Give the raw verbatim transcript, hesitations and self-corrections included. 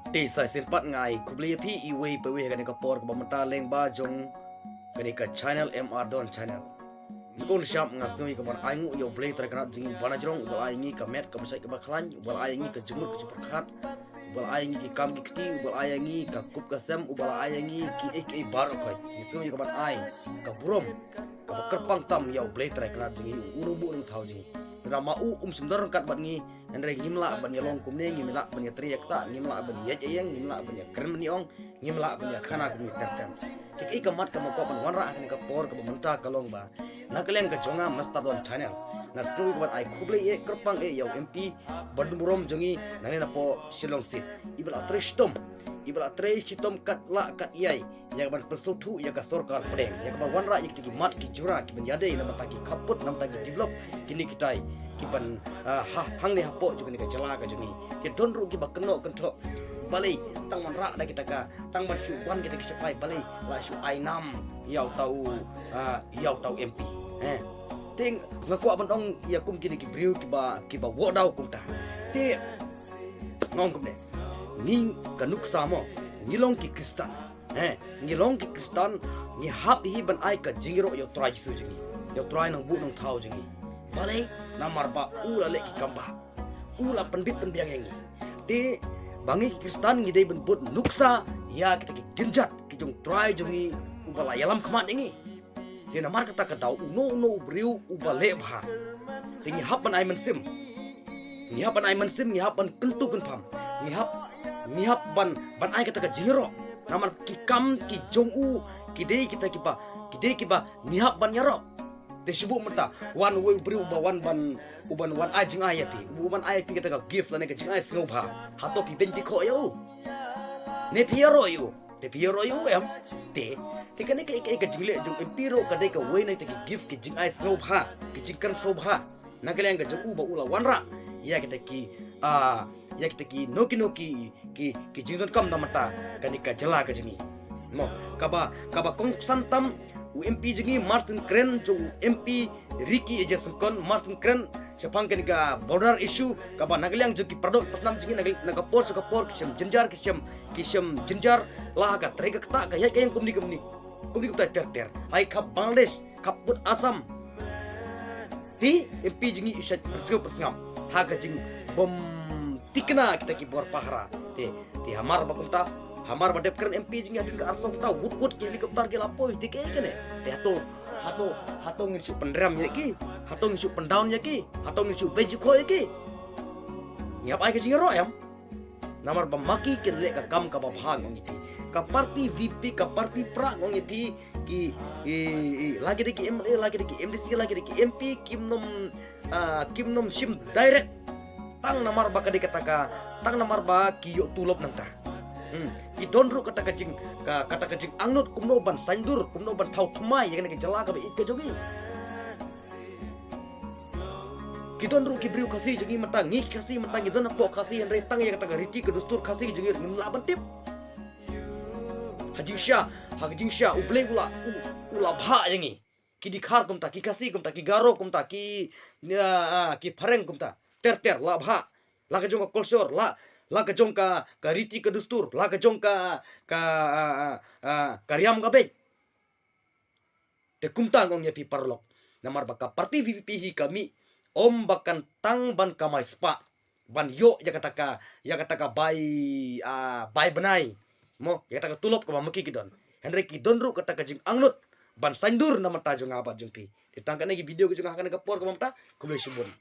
Te sa shisien pat nga ai khublei ïa phi iwei pa iwei ha kane ka por kaba mynta lyngba jong kane ka channel M R Don Channel. Ngi kong shap nga sngew ïa kaban ai nguh ïa U Blei Trai Kynrad jong ngi ba na jrong, uba la ai ngi ka met kaba shait kaba khlaiñ, uba la ai ngi ka jingmut ka jingpyrkhat, uba la ai ngi ki kam ki kti, uba la ai ngi ka kup ka sem, uba la ai ngi ki ei ki ei baroh khoit. Ngi sngew ïa kaban ai ka burom kaba kyrpang tam ïa U Blei Trai Kynrad jong ngi, u nongbuh nongthaw jong ngi. Te da ma u um shym don ryngkat bad ngi, hynrei ngim lah ban ïalong kumne, ngim lah ban ïatrei ïakta, ngim lah ban ïaid ïeng, ngim lah ban ïakren ban ïaong, ngim lah ban ïakhana kumne ter ter. Te kaei ka mat kaba nga kwah ban wanrah ha kane ka por kaba mynta ka long ba na ka liang ka jong nga Mister Don Channel, nga sngew ïa kaban ai khublei eh kyrpang eh ïa u M P badonburom jong ngi nangne napoh Shillong Seat, iba la trei shitom, iba la trei shitom kat lah kat ïai ïa kaban pynsngewthuh ïa ka sorkar pdeng, ïa kaban wanrah ïa kita ki mat ki jura kiban ïadei na bynta ki khappud, na bynta ki develop kine kitai kiban, ah, ha hangne hapoh jong kane ka jylla ka jong ngi. Te don ruh kiba kynnoh kynthoh, balei tang wanrah da kita ka, tang ban shu wan kita ki sipai, balei la shu ai nam ïa uta u, ah, ïa uta u M P. Eh. Te nga kwah ban ong ïa kum kine ki briew kiba, kiba wad daw kumta. Te nga ong kumne, ngi ka nuksa mo, ngi long ki Khristan. Eh, ngi long ki Khristan, ngi hap hi ban ai ka jingïaroh ïa U Trai Jisu jong ngi, ïa U Trai Nongbuh Nongthaw jong ngi. Balei? Namar ba u la leh ki kam ba, u la pynbit pynbiang ïa ngi. Te ba ngi ki Khristan ngi dei ban bud nuksa ïa kita ki kynjat ki jong U Trai jong ngi, uba la ïalam khmat ïa ngi. Te namar kata ka daw uno uno u briew uba leh bha, te ngi hap ban ai mynsiem. Ngi hap ban ai mynsiem, ngi hap ban kyntu kynpham. Ngi hap, ngi hap ban, ban ai kata ka jingïaroh. Namar ki kam ki jong u ki dei kita kiba, ki dei kiba ngi hap ban ïaroh. Te shu buh mynta wan uwei u briew uba wan ban, uban wan ai jingai ïa phi, uban ai ïa phi kata ka gift lane ka jingai sngewbha. Hato phi beiñ phi khoh ïa u? Ne phi ïaroh ïa u? Te phi ïaroh ïa u em? Te, te kane ka, ka, ka jingleh jong M P ruh ka dei kawei na kita ki gift, ki jingai sngewbha, ki jingkren sngewbha na ka liang ka jong u ba u la wanrah ïa kita ki, ah, ïa kita kino kino ki, ki, ki jingdonkam na bynta kane ka jylla ka jong ngi. Mo, kaba, kaba kongsan tam, u M P jong ngi Marsien Kren, jong u M P Ricky A J Syngkon, Marsien Kren shaphang kane ka border issue, kaba na ka liang jong ki para doh para snam jong ngi na ka, na ka por sha ka por ki shem jynjar, ki shem, ki shem jynjar la ha ka trei ka ktah, ka ïaid ka ïeng kumne kumne, kumne kumta ter ter. Ha ki khap Bangladesh, khap pud Assam. Te M P jong ngi u shait pynsngew pynsngap ha ka jingbym tikna kita ki bor pahara. Te, te hamar ba kumta, hamar ba dep kren M P jong ngi hadien ka arsaw kata, wut wut ki helicopter ki la poi, te kaei kane? Te hato, hato, hato ngin shu pynrem ïa ki? Hato ngin shu pyndown ïa ki? Hato ngin shu beiñ shu khoh ïa ki? Ngi hap ai ka jingïaroh em? Namar ba ma ki kin leh ka kam kaba bha, nga ong ïa phi. Ka party V P P, ka party prah, nga ong ïa phi, ki, i, i, la ki dei ki M L A, la ki dei ki M D C, la ki dei ki M P, kim nym, ah, kim nym shim direct. Tang namar ba ka dei kata ka, tang namar ba ki ïoh tulop nangta. Hmm. Ki don ruh kata ka jing, ka, kata ka jingangnud kumno ban saindur, kumno ban thaw thymmai ïa kane ka jylla kaba ïeit ka jong ngi. Ki don ruh ki briew Khasi jong ngi mynta, ngi ki Khasi mynta ngi don hapoh Khasi, hynrei tang ïa kata ka riti ka dustur Khasi jong ngi ngim lah ban tip. Ha jingshisha, ha ka jingshisha U Blei u la, u, u la bhah ïa ngi. Ki Dkhar kumta, ki Khasi kumta, ki Garo kumta, ki, ah, ah, ki Phareng kumta. Ter ter la bhah. La ka jong ka culture, la, la ka jong ka, ka riti ka dustur, la ka jong ka, ka, ah, ah, ah, ka riam ka beit. Te kumta nga ong ïa phi paralok. Namar ba ka party V P P hi ka mih ym ba kan tang ban kamai spah, ban ïoh ïa kata ka, ïa kata ka bai, ah, bai bnai. Mo, ïa kata ka tulop kaba ma ki ki don. Hynrei ki don ruh kata ka jingangnud ban saindur na bynta jong nga bad jong phi. Te tang kane ki video ka jong nga ha kane ka por kaba mynta, khublei shibun.